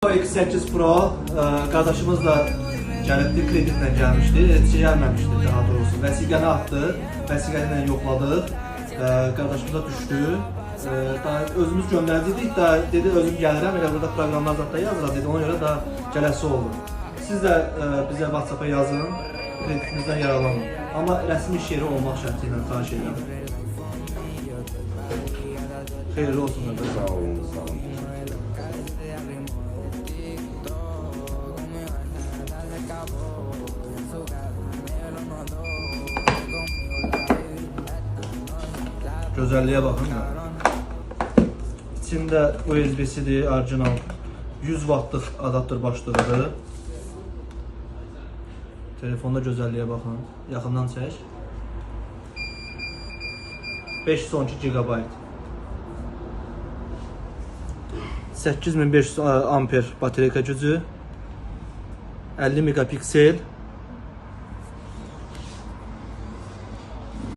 X8 Pro qardaşımız da gəlibdi, kreditlə gəlmişdi, heç gəlməmişdi daha doğrusu. Vəsiqəni atdı, vəsiqəni ilə yoxladıq. Qardaşımıza düşdü. Daha özümüz göndərdik, da dedi özüm gəlirəm, elə burada proqramlar zad da yazıram dedi. Ona görə daha gələsi oldu. Siz də bizə WhatsApp-a yazın, kreditimizdən yararlanın. Amma rəsmi iş yeri olmaq şərti ilə xahiş edirəm. Xeyirli olsun qardaşım. Sağ olun, sağ olun. Gözəlliyə baxın da. İçində USB-sidir, orijinal. 100 wattlıq adaptör başlığıdır. Telefonda gözəlliyə baxın. Yaxından çək. 512 GB. 8500 amper batareyka gücü. 50 megapiksel.